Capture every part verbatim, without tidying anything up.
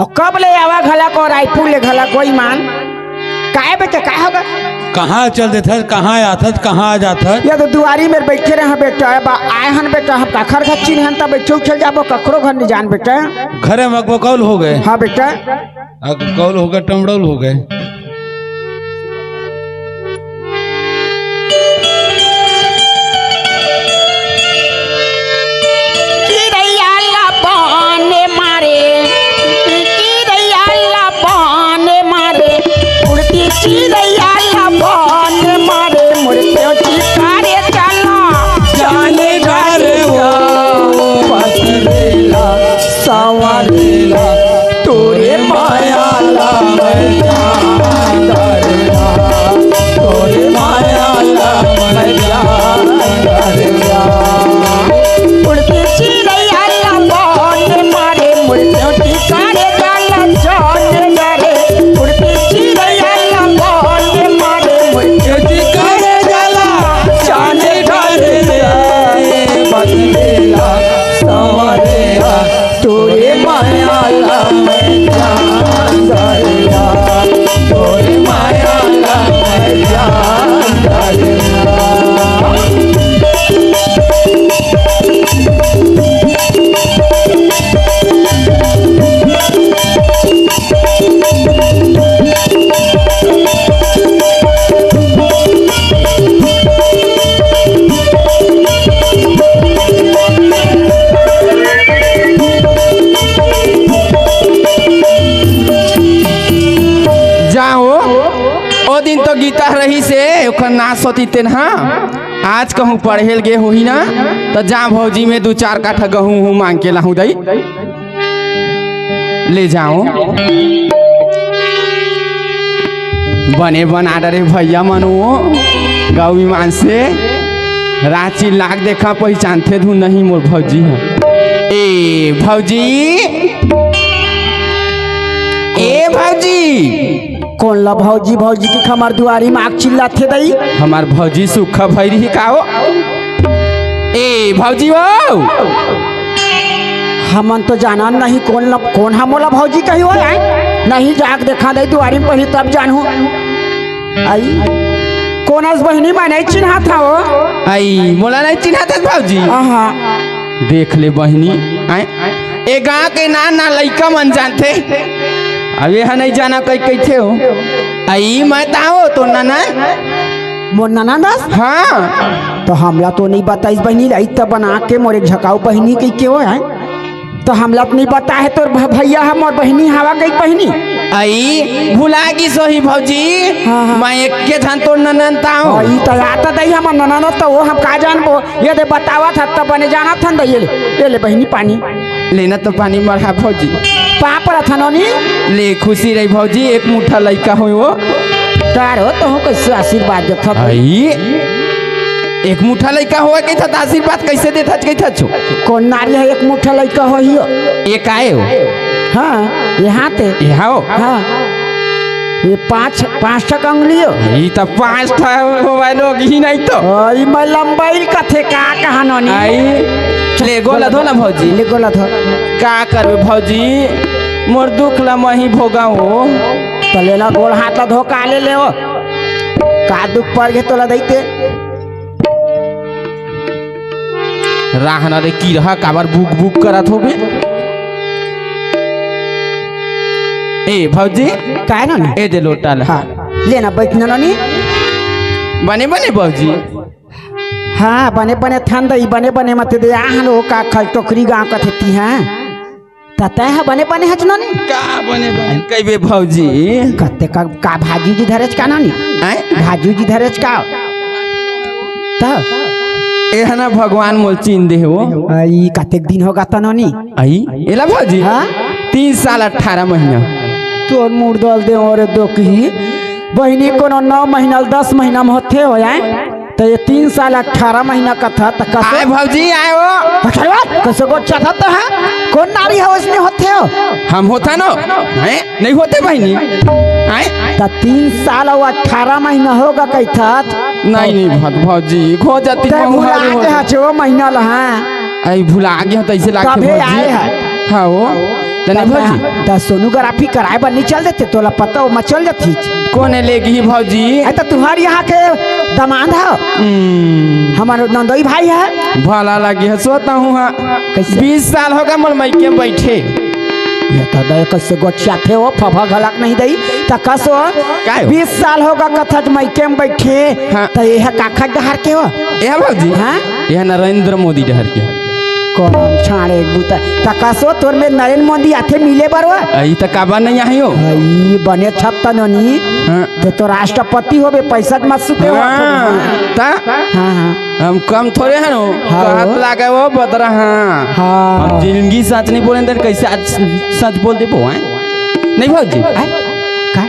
अउ कब ले आवा घला को रायपुर ले घला कोई मान? काय बेटा, काय होगा? कहाँ चल देथस, कहाँ आथस, कहाँ आ जाथस? या तो दुआरी में बैठे रहा बेटा, अब आए हन बेटा, हम काखर घर चिन्हन, तब बैठे उठल जाबो, ककरो घर नहीं जान बेटा। घरे में अगबकौल हो गए। हाँ बेटा। अगबकौल हो गए, टमड़ौल हो गए। चिरैया ला बाने मारे, चिरैया ला बाने मारे, उड़ती चिरैया ला बाने मारे, मुड़ते चिकारे चला। जाने घर वो पसरेला, संवरेला, तोरे माया ला मैं जान डरेला, तोरे माया ला मैं जान डरेला। उड़ती चिरैया ला बाने मारे, मुड़ते चिकारे चला जाने डरे। उड़ती चिरैया ला बाने मारे, मुड़ते चिकारे चला जाने डरे। बदलेला संवरेला, तोरे माया ला मैं जान डरेला, तोरे माया ला मैं जान डरेला। जाओ, ओ दिन तो गीता रहिसे, ओकर नास होती तेन हा। आज कहूँ पढ़े ल गे होही ना, त जा भौजी में दू चार काठा गहूँ हूँ मांग के लाहूँ दई। ले जाओ। बने बना डरे भैया मनो, गौ ईमान से राची लाग देखा पहिचानथे धुन नहीं मोर भौजी ह। ए भौजी, ए भौजी। कोन ला भौजी, भौजी की हमर दुआरी में आग चिल्लाथे दई? हमर भौजी सुखा भई रही का हो? ए भौजी हो। हमन तो जानन नहीं कोन ला, कोन हा मोला भौजी कही हो, आय? नहीं जाग देखा दई दुआरी में पहली तब जानहूँ। आई, कोन अस बहिनी मैं नहीं चिन्हात हव? आई, मोला नहीं चिन्हात हस भौजी? आहा। देख ले बहिनी, आय, ए गाँव के नान नान लइका मन जानथे। अब ये हा नहीं जाना कई कइथे हो। आई, मैं ताओ तो ननद। मोर ननद अस? हाँ। तो हमला तो नहीं बताइस बहिनी, लइका बना के मोर एक झकाऊ बहिनी कही के हो, आय? तो हमला तो नहीं पता है तोर भ-, भैया ह मोर बहिनी हवा गई बहिनी। आई, भुला गिस होही भौजी। हाँ, हाँ। मैं एके झन तोर ननद ताओ। हाँ, ई तो याद तो दई हमर ननद तो वो हम का जानबो। ये दे बतावत ह त बने जानत हन दई। ये ले, ये ले बहिनी पानी। लेना तो पानी मरहा भौजी। पाँव परत हन नोनी। ले खुशी रही भौजी, एक मुठा लइका होय वो। तार हो तो हो कैसे आशीर्वाद देत हत? आई। एक मुठा लइका होवय कहिथस त आशीर्वाद कइसे देथस कहिथस? कोन नारी ह एक मुठा लइका होही हो? ये काय हो? हाँ, ये हाथ हे। ये हो? हाँ। ये पाँच, पाँच ठक अंगुली हो। ई त पाँच ठा मोबाइल हो गई नहीं तो। ओ, ई मैं लंबाई कथे का कहा नोनी? आई। ले गोला धो ना भौजी। ले गोला धो। का करबे भौजी? मोर दुख ला मही भोगा हो। त लेना गोड़ हाथ ला धो का ले ले हो। का दुख पड़ गे तोला दइते? राहना रे कीरहा काबर बुक बुक करत होबे? ए भौजी, काय नोनी? ए दे लोटा ला। हाँ, लेना बैठ ना नोनी। बने बने भौजी। हाँ, बने बने थन दई, बने बने मत दे। आहन ओ का खल टोकरी गाँव कथे ती, हाँ। त तैं ह बने बने हच नोनी? का बने बने कहिबे भौजी? कते का, का भाजी जी धरेच का नोनी? आय? भाजी जी धरेच का? त? एहना भगवान मोल चीन दे हो। आई, कतेक दिन होगा त नोनी? आई? एला भौजी? हाँ? तीन साल अठारह महीना। तोर मुर्दल दे ओरे दोकही। बहिनी कोनो नौ महीना, दस महीना में होथे हो, आय? त ये तीन साल अठारह महीना कथा त कसो? आय भौजी, आय हो। हटवा, कसो को चढ़त है? कोन नारी है उसने होथे हो? हम होथा नो? हैं? नहीं होथे बहिनी। आय? त तीन साल अउ अठारह महीना होगा कहिथस। नहीं, नहीं भत भौजी, खो जाती तै भौजी भुला हो गे जाती। हच ओ महीना ला, हाँ। आई भुला गे हो, तैसे लागथे तभे भौजी। आए है। हाँ हो। नहीं भौजी। त सोनोग्राफी कराए बर नहीं चल देते, तोला पता हो, मैं चल जाती। कोन लेगही भौजी? अरे त तुहर यहाँ के दामाद ह, हम्म। हमर नंदोई भाई ह। भला लगे ह, सोता हूँ हाँ। कैसे? बीस साल होगे मोर मइके में बैठे। ये त दे कैसे गोठियाथे हो, फफा घलक नहीं दई। त कसो, काय हो? बीस साल होगे कथच मइके में बैठे। हाँ। त ये ह काखर डहर के हो? ये भौजी? हाँ? ये ह नरेंद्र मोदी डहर के। कौन छाड़े बूता? त कसो तोर में नरेंद्र मोदी आथे मिले बर वा? अई त काबर नहीं आही हो? अई बने छप त नोनी। हाँ। ते तो राष्ट्रपति होबे, पैसा मत सुते हो। हाँ। त? हाँ, हाँ। हम कम थोड़े हन हो। हाँ कहत हो। लागे वो बदरा, हाँ। हाँ। हम जिंदगी सच नहीं बोले त कैसे आज सच बोल देबो, हैं? नहीं भौजी? आय? काय?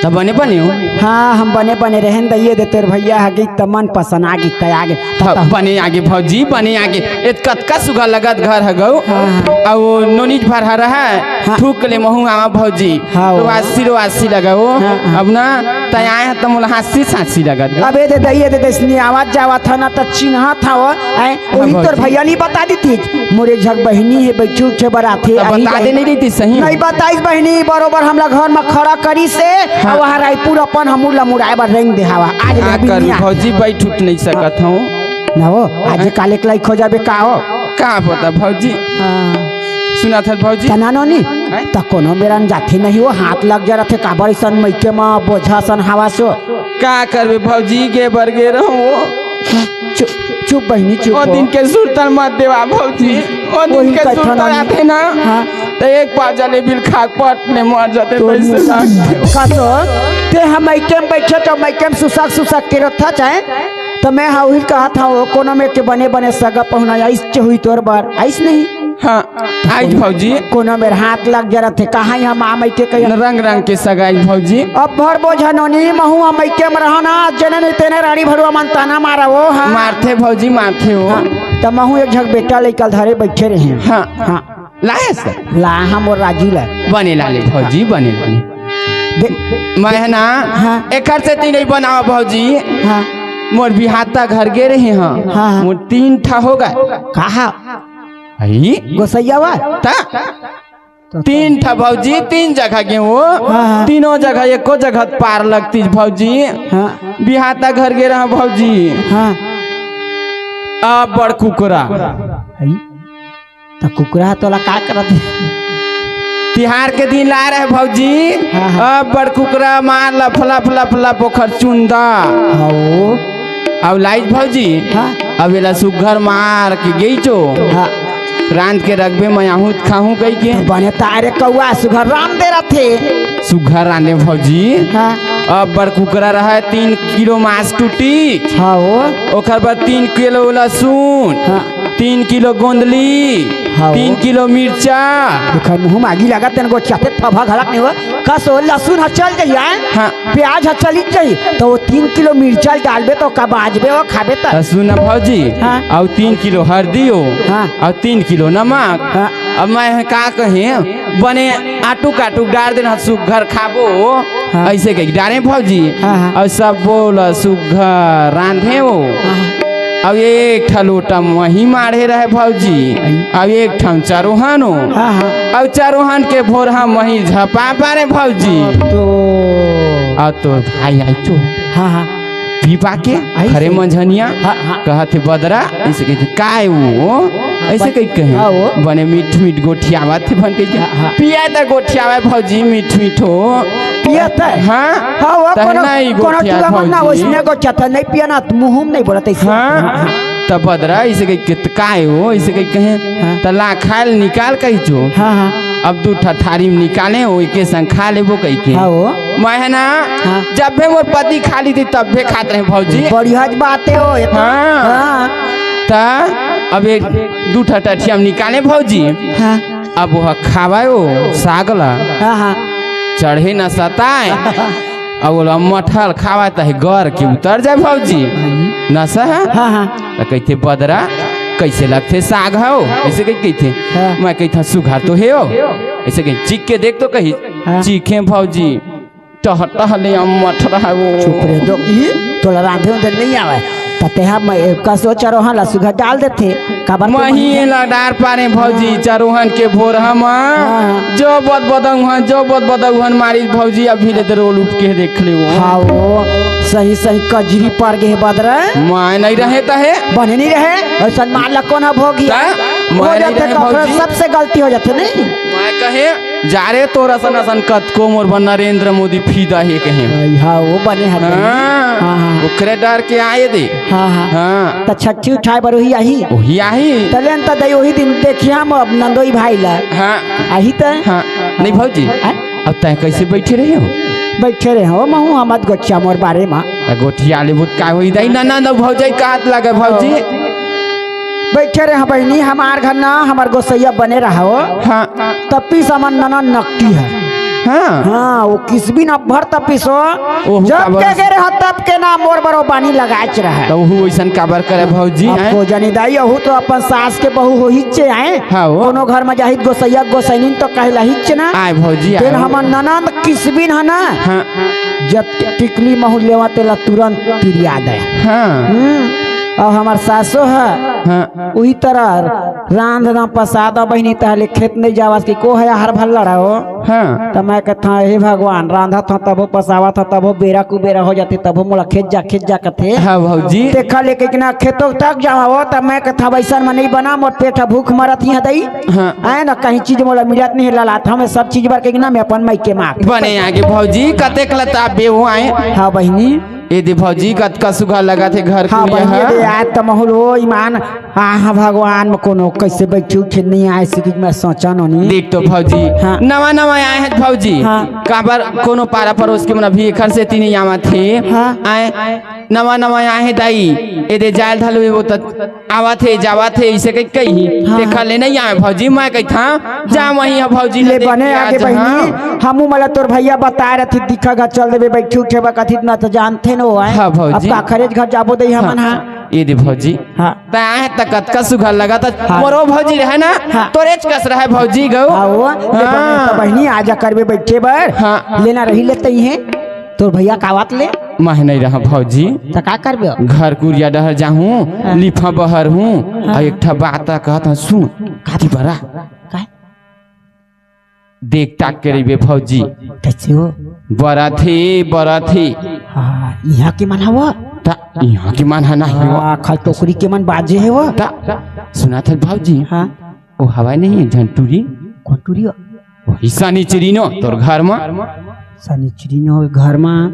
त बने बने हो? हाँ, हम बने बने रहन दइए दे, तोर भैया ह गीत त मन पसंद आ गीत त आ गीत। हाँ, बने आगे भौजी, बने आगे। ए त कतका सुघर लगत घर ह गऊ। हाँ, हाँ। अउ नोनीच भर ह रहा है। हाँ। थूक ले महू आवा भौजी। हाँ, वो। रोवासी, रोवासी लगा वो। हाँ, हाँ। अब ना, तय आए ह त मोला हाँसी, हाँसी लगत गा। अबे दे दइए दे दइसनी आवाज जावत ह ना त चिन्हत ह वो। आए, हाँ, वही तोर भौजी। भैया नहीं बता देती। मोर एक झक बहिनी हे, बैठी उठे बर आथे, त आई बता रही। दे नहीं रही थी सही। नहीं बताइस बहिनी, बरोबर हमला घर में खड़ा करिस हे। हाँ। अउ वहाँ रायपुर अपन हमू ला मुड़ाए बर रेंग दे हवा। आज का रहबी करू निया। भौजी, बैठ उठ नहीं सकत हूँ। ना हो, आज हाँ। काले के लाइक हो जाबे का हो? का पता भौजी। हाँ। सुनत हस भौजी? तना नोनी, हैं? त कोनो मेरन जाथे नहीं हो, हाथ लग जा रथे, काबर अइसन मइके म बोझा असन हवा सो। का करबे भौजी, गे बर गे रहूं वो। चुप, चुप बहिनी, चुप ओ हो। दिन के सुरतल मत देवा भौजी। ओ दिन वही के कथन सुरतल हम आथे ना, हाँ। त एक पाव जलेबी ल खा के पट ले मर जाते तो तइसे मुँह लाग। कसो, ते हम मइके म बैठे त मइके म सुसक सुसक के रथच, त मैं हा उही ल कहत हंव, कोनो मेर के बने बने सगा पहुना आइस च हुई तोर बर, आइस नहीं? हाँ, आइस भौजी। कोनो मेर हाथ लग जा रथे, कहाँ ही हम आ मइके कहिया। रंग रंग के सगा आइस भौजी। अब भर बोझा नोनी, महू हम मइके म रहना, जेने नहीं तेने राड़ी भरुआ मन ताना मारा वो, हाँ। मारथे भौजी, मारथे वो। हाँ, त महू एक झक बेटा लइका ल धरे बइठे रहे। हाँ। हाँ। लाए सर? ला, हाँ, मोर राजू ला। बने लाले भौजी, बने लाले। दे- मैं ह ना, हाँ। एकर सेती नहीं बनावा भौजी। हाँ। मोर बिहाता घर गे रहे हाँ। हाँ, हाँ। मोर तीन ठा हो गए। कहा? आई? गोसैया वा? त? तो तीन ठा भौजी, तीन जगह गे वो। हाँ, हाँ। तीनों जगह, एको जगह पार लगतीस भौजी। हाँ। बिहाता घर गे रहा भौजी। हाँ। अब्बड़ कुकरा। आई? त कुकरा ह तोला का करत हे? तिहार के दिन लाए रहे भौजी, हाँ, हाँ। अब्बड़ कुकरा मार लफ लफ लफ लफ ओखर चुंदा। हाँ, वो। अउ लाइस भौजी, हाँ। अब एला सुग्घर मार के गेइचो। हाँ। रांध के रखबे, मैं आहूं त खाहूं कहिके। त बने तारे कौआ सुग्घर रांध दे रथे। सुग्घर रांधे भौजी। हाँ। अब्बड़ कुकरा रहे, तीन किलो मांस टूटी। हाँ, वो। ओखर बाद तीन किलो लहसुन। हाँ। तीन किलो गोंदली, हाँ। तीन किलो मिर्चा। देखा, मुंह म आगी लागत तेन गोठियाथे, फभा घलक नहीं हो। कस हो, लहसुन ह चल जाही, आय? हाँ। प्याज ह चलिच जाही, त वो तीन किलो मिर्चा ल डालबे त का बाचबे वो खाबे त। त सुन न भौजी, हाँ। अउ तीन किलो हरदी हो, हाँ। अउ तीन किलो नमक। हाँ। अब मैं ह का कहे, बने आटुक आटुक डार देन ह, सुग्घर खाबो। हाँ। अइसे कहिके डारे भौजी। हाँ, हाँ। अउ सबो ल सुग्घर रांधे वो। हाँ, हाँ। अउ एक ठा लोटा मही माढ़े रहे भौजी। आई। अउ एक ठा चरोहन हो। हाँ, हाँ। अउ चरोहन के भोरहा मही झपा पारे भौजी। तो अउ तोर भाई आइचो। हाँ, हाँ। पी पाके आई खरे से। मंझनिया। हाँ, हाँ। कहत हे बदरा, अइसे कहिथे, "काय वो?" अइसे बन-, कहिके कहे। हाँ, वो। बने मीठ मीठ गोठियावत हे बन कहिके। हाँ, हाँ। पिया त गोठियावे भौजी मीठ मीठ हो। पिया त? हाँ। हाँ, वो तहना कोनो, ही कोनो गोठिया टूरा मन ना भौजी। वइसने गोठियाथे, नहीं पिया ना, मुंह म नहीं बोलत अइसे। हाँ। हाँ, हाँ। त बदरा अइसे कहिके, "त काय वो?" अइसे कहिके कहे। हाँ। त ला खाए ल निकाल कहिचो। हाँ, हाँ। अब दू ठा थारी म निकाले हो, एके संग खा लेबो कहिके। हाँ, वो। मैं ह ना, हाँ। जब भी मोर पति खा लीथे, तब भी खात रहे भौजी। बढ़िया ज बात हे वो, ये तो। हाँ। हाँ। त अब एक दू ठा टठिया म निकाले भौजी। हाँ। अब वो खावे वो साग ला। हाँ, हाँ। चढ़े न सताए। अउ ओला मठल खावे त हे गर के उतर जाए भौजी। हाँ। नसा है? हाँ, हाँ। त कहिथे बदरा, "कइसे लगथे साग हव?" अइसे कहि कहिथे। हाँ। मैं कहिथंव, "सुघर तो हे ओ।" अइसे कहि चीख के देख तो कही। हाँ। चीखे भौजी, टह टह ले अम्मट रहा वो। चुप रे, दो ई तोला रांधे उंधे नहीं आवे। त तेहा मैं एका सो चरोहन ला सुघर डाल देथे। काबर के मही मही ला डार पारे भौजी, हाँ। चरोहन के भोरहा म। हाँ। जो बदबदउहन, जो बदबदउहन मारिस भौजी, अभी ले दे रोल उपके देख ले वो। हाँ वो, सही सही कजरी पर गे हे बदरा। मैं नहीं रहे त हे। बने नहीं रहे, अइसन मार ला कोन ह भोगी। त? हो मैं नहीं जाथे रहे कखरो भौजी। सबसे गलती हो जाथे नहीं। मैं कहे, जा रे तोर असन असन कतको मोर बर नरेंद्र मोदी फिदा हे कहे। अई, हाँ, वो बने हर हाँ। हाँ, हाँ। ओकरे डर के आए दे। हाँ, हाँ। हाँ। त छट्ठी उठाए बर ओही आही। ओही आही। तले न त दई ओही दिन देखिया हम अब नंदोई भाई ला। हाँ। आही त। हाँ। नहीं भौजी। हाँ? अब तैं कैसे बैठे रहे हो? बैठे रहे हो, महू हमत गोठिया मोर बारे मा। आ गोठिया ले बुत का होई दई ना, ना, ना, भौजी कात लगे भौजी। बैठे रहे हो बहिनी, हमार घर ना, हमार गोसैया बने रहो। हाँ। तपिस हमर ननद नकटी है। हाँ। हाँ, वो किसबिन अब्भर तपिस हो। ओहू जब काबर के गे रहा तब के ना मोर बरो बानी लगाच रहा। त ओहू वैसन काबर करे भौजी, अब हैं? को जानी दाई, ओहू तो अपन सास के बहू होहिच आए। हाँ, वो। कोनो घर में जाहित गोसैया गोसैनिन तो कहला हिच ना। आए भौजी, तेन आए। हमर ननद किसबिन है ना। हाँ। जब टिकली महू लेवा तेला तुरंत तिरिया दे। हाँ। हम्म। और हमार सासो है। हाँ। उही तरह रांध ना पसाद बहिनी तहले खेत नहीं जावस कि को है हर भल लड़ाओ। हाँ। त मैं कथा, "हे भगवान, रांधत हंव तभो पसावत हंव तभो बेरा कुबेरा हो जाथे तभो मोला खेत जा, खेत जा," कथे। हाँ भौजी। तेखर ले कहिके ना खेतो तक जावव, त मैं कथा, "वैसन म नहीं बना, मोर पेट ह भूख मरत ही दई।" हाँ। आए ना, कहीं चीज मोला मिलत नहीं, ललात हमें सब चीज बर कहिके ना, मैं अपन माई के माँ। बने आगे भौजी, कतेक लताबे हो आए। हाँ बहिनी। ए दे भौजी, कतका सुघर लगत हे घर हाँ कुरिया बहिनी, ह। ए दे आए त महू ल हो ईमान। हाँ, हाँ, भगवान म कोनो कैसे बैठे उठे नहीं आए, से कि मैं सोचा नोनी। देख तो भौजी, हाँ। नवा नवा आए हैं भौजी। हाँ। काबर कोनो पारा परोस के मन अभी एखर सेती नहीं आवत हे। हाँ। आए, नवा नवा आए हैं दाई। ए दे जायल धलवे वो त आवत हे, जावत हे, इसे कही, कही। हाँ। देखा ले नहीं आए भौजी, मैं कही था, जा वहीं है भौजी, ले देख बने के आ आगे जा। बहिनी, हाँ। हमू मला तोर भैया बताए रहती, दिखा घर चल देबे, बैठे उठे बा कथित ना त जानथे न हो आए। हाँ भौजी। अब काखरेज घर जाबो दई हमन हाँ। हाँ। ए दे भौजी। हाँ। त आए त कतका सुघर लगा त हाँ। मोरो भौजी रहे ना, हाँ। तोरेच कस रहे भौजी गौ। हाँ, वो, ले बने हाँ। त बहिनी, आजा करबे बैठे बर। हाँ। लेना रही लेते ही है। तोर भैया कावत ले? मैं नहीं रहा भौजी। त का करबे? घर कुरिया डहर जाहूँ, हाँ। लिफा बहर हूँ, हाँ। आ एक ठा बात कहत हूँ, सुन, काती बरा। का? देख ताक के रहिबे भौजी। कैसे हो? बराथे, बराथे। हाँ, यहाँ के मन हवा? त यहाँ के मन है नहीं हो। हाँ, खल टोकरी के मन बाजे है वो? त सुना था भौजी। हाँ। वो हवा नहीं है, झंटूरी। कौन टूरी हो? वही सनिचरी नो तोर घर मा। सनिचरी नो घर मा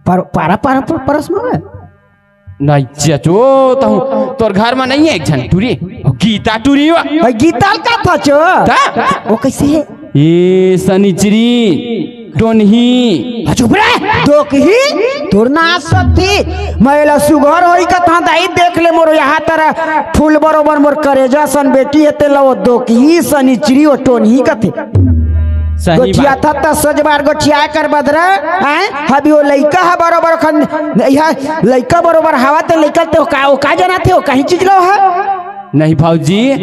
पर, पारा, पारा, पर, परस मा बे? नहीं चचो, तहु तोर घर मा नहीं है एक झन टूरी? ओ गीता टूरी वा। भाई गीता ल का था चो? ता? ओ कैसे है? ए सनिचरी, टोनही। आ, चुप रे, दोकही, तोर ना सती। मैं ला सुघर होई कथा दाई देख ले मोर यहाँ तरह फूल बरोबर मोर करेजा सन बेटी है तेला वो दोकही सनिचरी वो टोनही कथे। सही गोठिया बात। था त सजबार गोठिया कर बदरा, हैं? अभी वो लइका ह बरोबर खन, यह लइका बरोबर हवा ते लइका ते का, वो का जाना थे, वो कहीं चीज लो है? नहीं भौजी,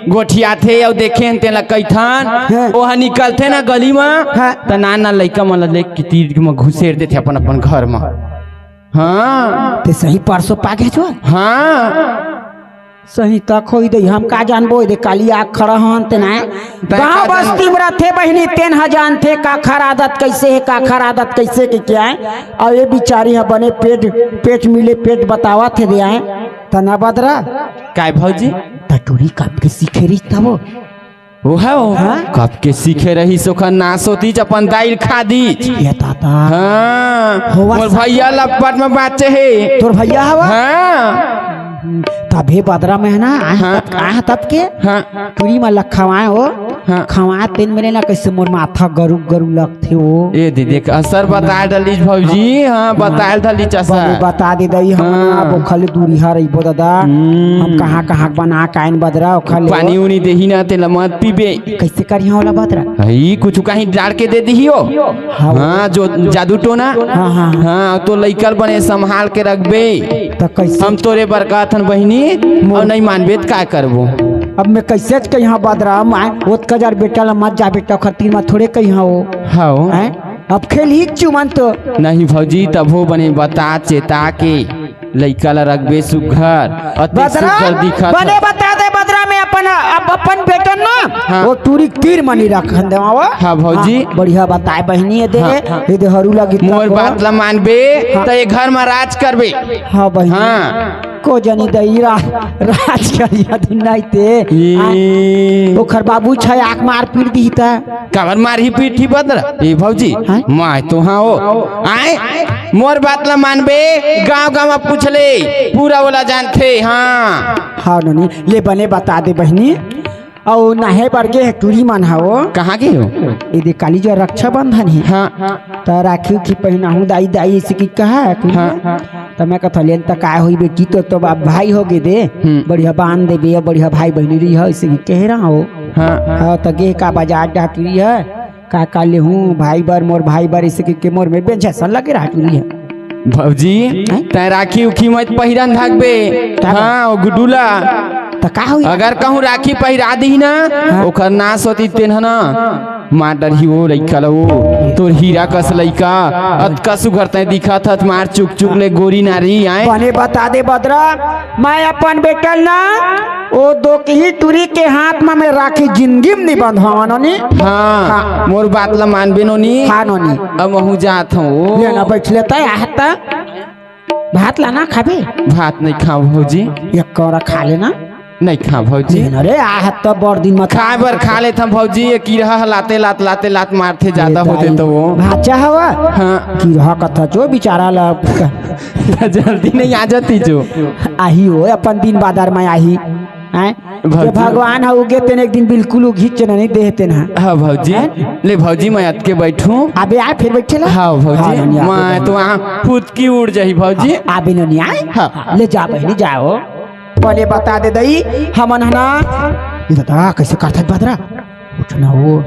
गोठिया थे अउ देखे हन तेला कइथन, हाँ। ओहा निकलथे ना गली मा, हाँ। त नान नान लइका मन ला लेके तीर म घुसेर देथे अपन अपन घर मा। हाँ। ते सही परसों पागे जो? हाँ। सही तक होई दे, हम का जानबो, दे काली आग खड़ा हन ते ना। तै गाँव का जान- बस्ती में रहथे बहिनी, तेन ह जानथे काखर आदत कैसे है, काखर आदत कैसे के क्या है। अउ ये बिचारी ह बने पेट, पेट मिले पेट बतावत हे दे आए। त ना बदरा। काय भौजी? त टूरी कब के सीखे रही तब? वो है वो। हाँ? कब के सीखे रही सोखा ना सोतीच अपन दाइल खा दीच। ये ताता। हाँ। होवा मोर सा- भैया लपट में बाचे है। तोर भैया हवा? हाँ। तभे बदरा में है ना, आह हाँ। तब, आह तब के? हाँ। टूरी में लखवाए हो। हाँ। खवाए तेन मेरे ना कैसे मोर माथा गरु गरु लगथे हो। ए दे देख, असर बता डलिस भौजी, हाँ, बता डलिस असर। बने बता दे दई, हम हाँ। ना बोखले दूरी हर रहिबो दादा। हम्म। हम कहाँ, कहाँ बना काइन बदरा, ओखले पानी उनी देही ना, तेला मत पीबे। कैसे करिहा ओला बदरा? हई, कुछ कहीं डाल के दे दिही हो। हाँ। हाँ, जो जादू टोना। हाँ, हाँ। हाँ, तो लइका ल बने संभाल के रखबे। त कैसे? हम तोरे बर कहथन बहिनी, मोर अउ नहीं मानबे त का करबो? अब मैं कैसे च कहिहा बदरा, मैं ओतका जार बेटा ला मत जा बेटा, ओखर तीर म थोड़े कहिहा हो। हाँ। हैं? अब खेल ही चुमन तो। नहीं भौजी, तभो बने बता चेता के। लइका ला रखबे सुग्घर, अति बदरा, सुग्घर दिखत बने हे। बता दे बदरा, मैं अपन, अब अपन बेटन ना, हाँ। वो टूरी के तीर मनी रखन देवा वो। हाँ भौजी। हाँ, बढ़िया बताए बहिनी, ये दे, हाँ, हाँ। ये दे हरू लगी मोर तब। बात ला मानबे, हाँ। त ये घर में राज करबे। हाँ बहिनी। हाँ। को जनी दई रा-, राज करिया दिन नहीं ते। ये। आ, ओखर बाबू छै आँख मार पीट दी त। काबर मारही पीटही बदरा? ए भौजी, हैं? मैं तो हाँ हो। आए, मोर बात ला मानबे, गाँव-गाँव में पूछ ले, पूरा ओला जानथे, हाँ। हाँ नोनी, ले बने बता दे बहिनी। अउ नहे बर गे हे टूरी मन हा वो। कहाँ गे हो? ए दे काली जो रक्षाबंधन हे। हाँ। त राखी उखी पहिनाहूँ दाई, दाई अइसे कि कहा हे टूरी। हाँ। त मैं कथों लेन त काय होई बेटी, तो, तो अब भाई हो गे दे। हम्म। बढ़िया बांध देबे, बढ़िया भाई बहिनी रही हो, अइसे कि कहे रहा हो। हाँ। हाँ, त गे का बाजार डाटुरी हे, का का लेहूँ भाई बर, मोर भाई बर, अइसे कि के मोर में बेंझा सन लगे रहा टुरी हे। भौजी, हैं? तैं राखी उखी मत पहिरन भागबे। का बा? हाँ, ओ गुड्डू ला। त का होई? अगर कहूँ राखी पहिरा दिही ना, हाँ। ओकर नास होती तेन ह ना। मार डरही ओ लइका ल ओ, तोर हीरा कस लइका, अतका सुघर तैं दिखत हस, मार चुक चुक ले गोरी नारी आए। बने बता दे बदरा, मैं अपन बेटा ल ना, ओ दोकही टूरी के हाथ म मैं राखी जिंदगी म नी बंधवावं नोनी। हाँ, हाँ। मोर बात ल मानबे नोनी। हाँ नोनी। अब महूँ जात हँव। ले ना बैठ लेता है, आहता। भात लाना खाबे? भात नहीं खाव भौजी। एक कौड़ा खा लेना। नहीं खाव भौजी। लेना रे, आ हत तो बड़ दिन मत। खाए बर खा लेथन भौजी, ये कीरा ह लाते लात, लाते लात मारथे, ज्यादा ए होते दाई, तो वो। भाचा हवा? हाँ। कीरा कथा जो बेचारा ला। जल्दी नहीं आ जाती जो। आही हो, अपन दिन बाजार में आही। हैं? भौजी। ये भगवान ह उगे तेन एक दिन बिल्कुल उघिच नहीं देहते ना। हाँ भौजी। हैं? ले भौजी, मैं अतके बैठूं। अबे आ, फिर बैठे ला। हाँ भौजी, हाँ, नोनी, आबे मैं नोनी। तो वहाँ फुदकी उड़ जाही भौजी। आबे नोनी आए। हाँ। ले जा बहिनी, जाओ। पहले बता दे दई, हमन ह ना। ये दादा, कैसे करथस बदरा? उठ ना हो।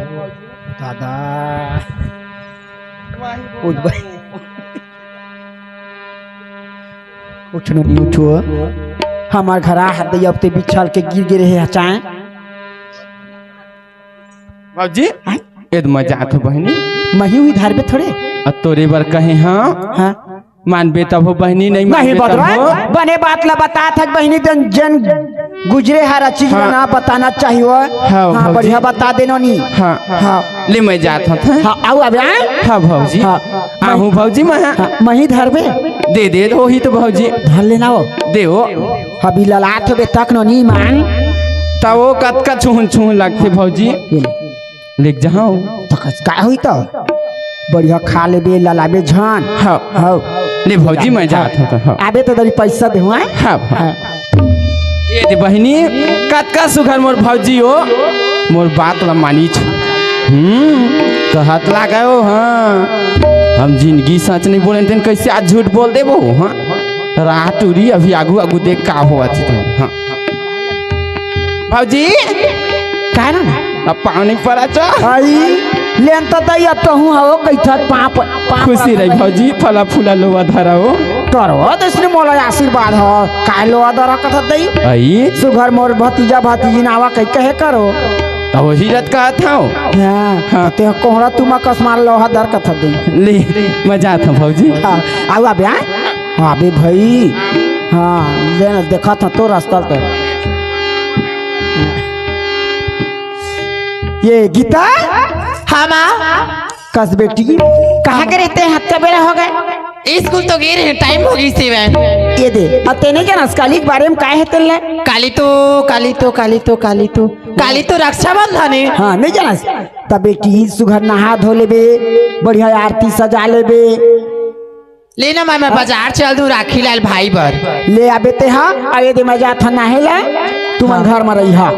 दादा। उठ भाई। उठ नोनी, उठ। हमार घर आ हत दई, अब ते बिछल के गिर गे रहे हचाए। बाबूजी, हैं? एद मैं जात हूँ बहिनी। मही हुई धार पे थोड़े। अ तोरे बर कहे हाँ। हाँ। मानबे तब हो बहिनी, नहीं नहीं मानबे तब बदरा, हो। बने बात ला बता थक बहिनी, जन, जन गुजरे हर चीज हाँ। ना बताना चाहिए। हाँ, हाँ, भौजी। बढ़िया बता दे नोनी। हाँ। हाँ। ले मैं जात हूँ। हाँ, आऊ अबे, हाँ? हाँ, भौजी। हाँ। आहूँ भौजी मैं। हाँ, मही धरबे। दे दे, होही तो भौजी। धर लेना हो। दे हो। अभी ललात होबे तक नोनी मान। त वो कतका छुहुन छुहुन लगथे भौजी। ये ले। लेके जाओ। त कस का होई त? बढ़िया खा लेबे, ललाबे झन। हाँ। हाँ। ले भौजी, मैं जात हूँ त, हाँ। आबे त दरी पैसा दे हुआ। हाँ, हाँ। हाँ। ये दे बहिनी, कतका सुघर मोर भौजी हो, मोर बात ला मानिच। हम्म, कहत लागे हो, हाँ। हम जिंदगी सच नहीं बोले, तेन कैसे आज झूठ बोल देबो, हाँ? रात उरी अभी आगू आगू देख का होवत हे, हाँ। भौजी, का ना? अब पाँव नहीं परा चा। आई, लेन त दई अब तो हूँ हो, कैथत पाँव प-, पाँव खुशी परा रही भौजी, फला फूला लोवा धरा हो। करो, तो इसने मोला आशीर्वाद हो, काय लोवा धरा कथत दई? आई। सुघर मोर भतीजा भतीजी नावा कही कहे करो। त वही रत कहत हूँ। हाँ, हाँ। ते कोहड़ा तुमा कस मार लोहा धर कथत दई। ले, मैं जात हूँ भौजी। हाँ, आऊ अबे, हाँ? हाँ बे भाई। हाँ, ले ना, देखा था तो रास्ता पे। ये गीता? हाँ, माँ। कस बेटी, कहाँ के रहते हैं? हद का बेरा हो गए। स्कूल तो गे रहे, टाइम हो गई सी वैन। ये दे, अब तेने क्या ना, काली के बारे में काय हे तेला? काली तो, काली तो, काली तो, काली तो, काली तो रक्षाबंधन है। हाँ, नहीं जाना। तब बेटी सुघर नहा धो लेबे, बढ़िया आरती सजा लेबे। ले ना, मैं, मैं बाजार चल दूं राखी लाल भाई बर। ले आबे ते हा, अरे दे मैं जात हा नहाए ला, तुमन हाँ। घर में रही हा।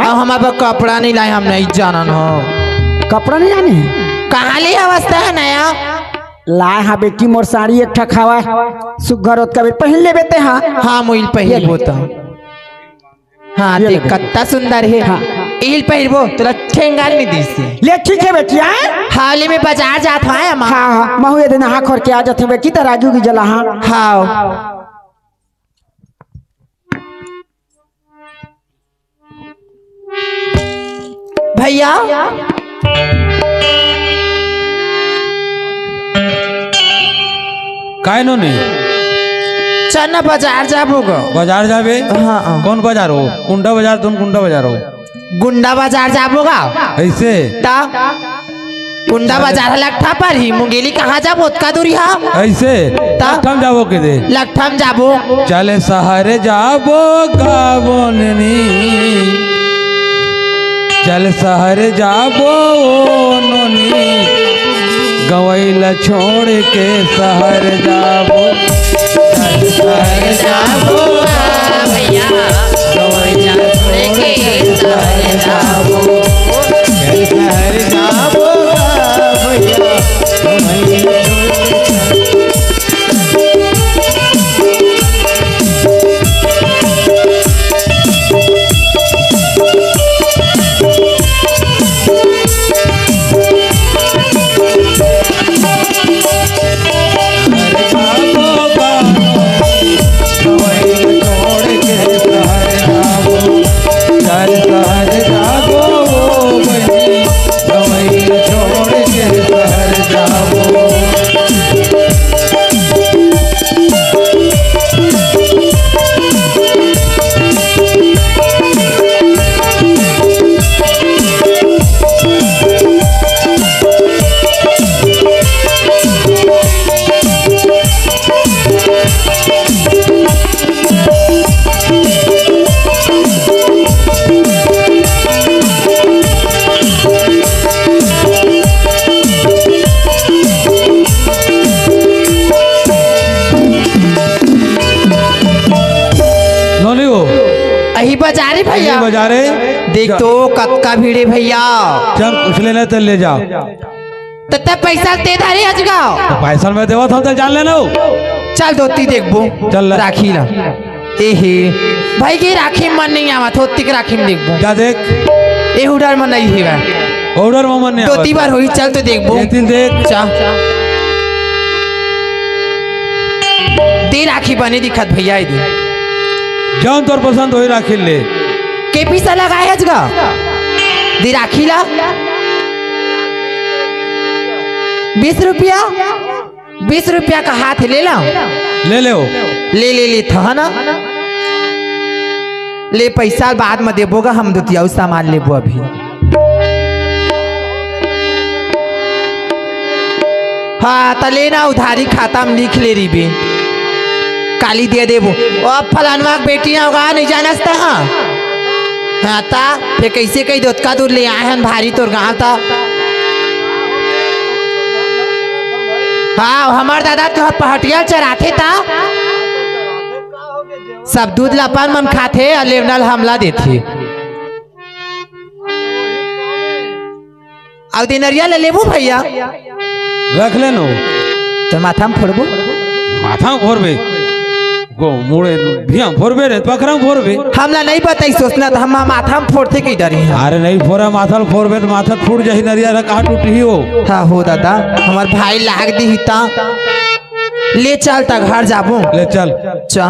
अब हमारे पास कपड़ा नहीं लाए, हम नहीं जानन हो। कपड़ा नहीं लाने हैं? कहाँ ले अवस्था है नया? लाए हा बेटी मोर साड़ी एक ठक हवा, सुघर होत कबे पहन लेबे ते हा। हाँ, मोइल ये पहन ले। बोता। हाँ, ये देख, ले। कत्ता सुंदर है। हाँ। इल पहिरबो, तोला ठेंगा नहीं दीस हे। ले, ठीक है बेटी, हाँ? हाँ, ले, मैं बाजार जात हूँ, हाँ, माँ। हाँ, हाँ, महू ये दिन हाँ खोर के आ जाते बेटी, तो राजू की जला, हाँ। हाँ। भैया। काय नोनी? चल ना, बाजार जाबो गा। बाजार जाबे? हाँ, हाँ। कौन बाजार हो? कुंडा बाजार, तुम कुंडा बाजार हो? गुंडा बाजार जाबो गा। ऐसे? ता? गुंडा बाजार ह लकठा परही, मुंगेली कहाँ जाबो, ओतका दूरी हा? ऐसे? ता? लकठा म जाबो के दे। लकठा म जाबो। चल सहर जाबो गा नोनी। चल सहर जाबो ओ नोनी। गवई ला छोड़ के सहर जाबो। चल सहर जाबो भैया। गवई ला छोड़ के सहर जाबो। चल सहर जाबो भैया। गवई ला छोड़ के नोनी हो। अही बाजारे भैया। अही बाजारे। देख तो कतका भीड़ हे भैया। चल, कुछ लेना तो ले जा। त तैं पैसा ते धरे हस गा। त पैसा मैं देवत हँव, त जान लेना हो। चल धोती देखबो। चल ले। राखी ला। एहे, भाई के राखी म मन नइ आवत, धोती के राखी म देखबो। जा देख। ए order म नइ हे गा। Order म मन नइ आवत। धोती बर होही, चल तो देखबो। ये दिन देख। चा। दे राखी बने दिखत भैया, ए दे। जौन तोर पसंद होही राखी ले। के पीसा लगाए हस गा। दे राखी ला। बीस रुपया, बीस रुपया का हाथ ले ला। ले ले हो। ले, ले, ले, था ना। ले, पैसा बाद म देबो गा, हम धोती अउ सामान लेबो अभी। हाँ, त ले ना, उधारी खाता म लिख ले रहिबे। काली दे देबो। ओ फलानवा के बेटी ना होगा, नइ जानस त हाँ। हाँ, ता, फेर कइसे कहि दे, ओतका दूर ले आए हन भारी तोर गाँव ता। हाँ, हमर दादा तुँहर पहाटिया चराथे ता। सब दूध ल अपन मन खाथे, अउ लेवना ल हमला देथे। अउ दे नरिया ल लेबू भैया। रख ले नो। त माथा म फोड़बो। माथा म फोड़बे। गो मुड़े भिया म फोड़बे रे, पखरा म फोड़बे। हमला नइ बताइस ओसना त हम माथा म फोड़थे कहि डरे हन। अरे नइ फोड़ा, माथा ल फोड़बे त माथा फूट जाही, नरिया रे कहाँ टूटही हो। हाँ हो दादा, हमर भाई लाग दिही ता। ले चल त घर जाबो। ले चल। चा।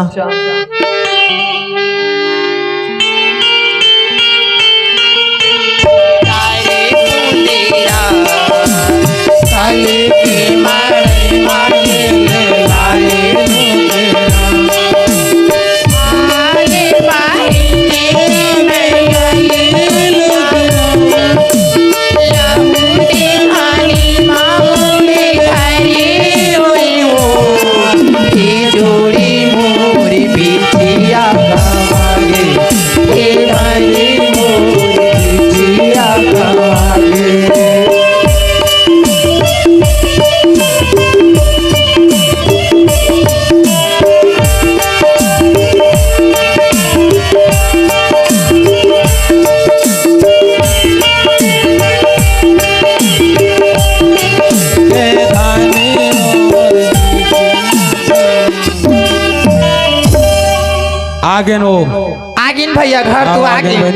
आगेन ओ। आगेन भैया, घर तो आगेन।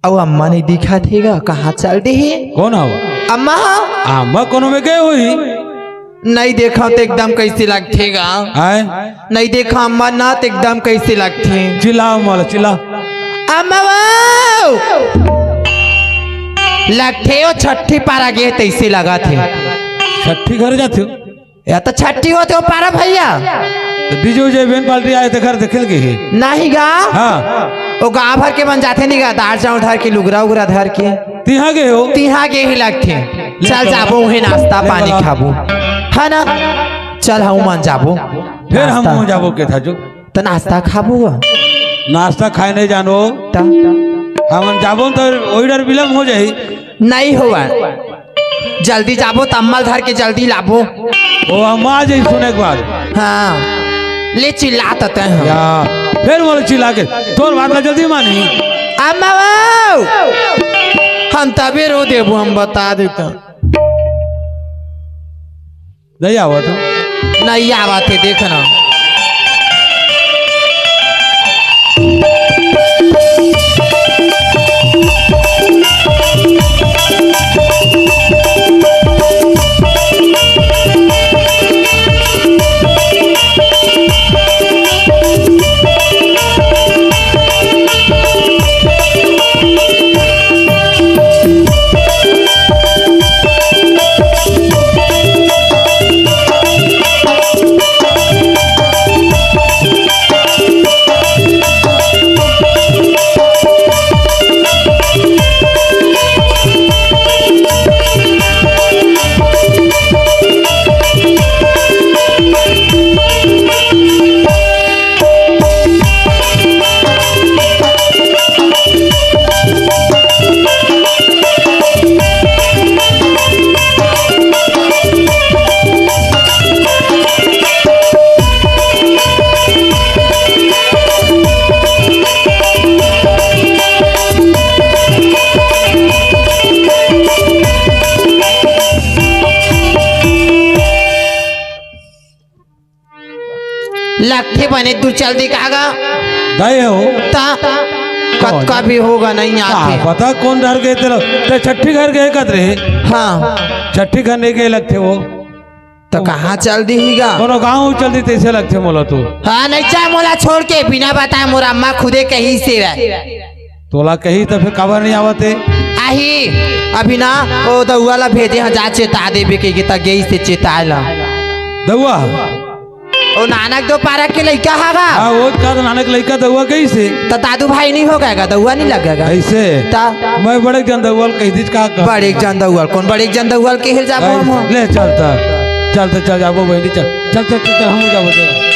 अउ अम्मा नइ दिखत हे गा, कहाँ चल दे हे? कोन हव? अम्मा ह? अम्मा कोनो में गए होही। नइ देखव त एकदम कइसे लगथे गा? आय? नइ देखव अम्मा न त एकदम कइसे लगथे? चिल्ला अम्मा ल, चिल्ला। अम्मा वो! लगथे ओ छट्ठी पारा गे तइसे लगत हे। छट्ठी घर जाथे हो? या त छट्ठी होथे ओ पारा भैया। तो DJ उजे band party आए, तेखर देखे ल गे हे। नहीं गा। हाँ। वो गाँव भर के मन जाथे नहीं गा, दार चाउर धर के, लुगरा उगरा धर के। तिहाँ गे हो? तिहाँ गे ही लगथे। ले चल चलो। जाबो, उहे नाश्ता ले पानी चलो। खाबो, है ना? चल, हम मन जाबो। फिर हम नाश्ता। हो जाबो के था जो। तो नाश्ता खाबो गा? नाश्ता खाए नहीं जानो। त? हमन जाबो तो वही डर विलम्ब हो जाही। नहीं होवा, जल्दी जाबो, तम्मल धर के जल्दी लाबो। ओ, हम आ जाई सुने के बाद। हाँ, ले चिल्ला त तैं हम। या, फिर बोले चिल्ला के, तोर बात ला जल्दी मानी। अम्मा वो, हम तबे रो देबो, हम बता देता। नहीं आवत हो? नहीं आवत हे, देखना। लगथे बने तू चल दे का गा। गए हो? ता कतका भी होगा नहीं का आथे। पता कौन डर गए तेरा? ते छठी घर गए कत रहे? हाँ। छठी घर नहीं गए लगथे वो। तो कहाँ चल दी ही गा? कोनो गाँव चल दी तैसे लगथे मोला तू। हाँ, नहीं चाहे मोला छोड़ के बिना बताए मोर अम्मा खुदे कही से है। तोला कही त फिर काबर नहीं आवत हे? आही, अभी ना, ओ दउआ ला भेजे ह, जा चेता देबे के, के त गई से चेताए ला। दउआ? ओ नानक दो पारा के लइका हा गा। हाँ, वो का तो नानक लइका दउआ गई से। त दादू भाई नहीं हो गएगा, दउआ नहीं लगेगा। ऐसे? ता? मैं बड़े जन दउआ ल कही दीच का का? बड़े जन दउआ ल, कौन बड़े जन दउआ ल के हेल जाबो ऐ, हम? ले चल त। चल त चल जाबो बहनी, चल। चल, चल, चल, चल, हम जाबो, चल।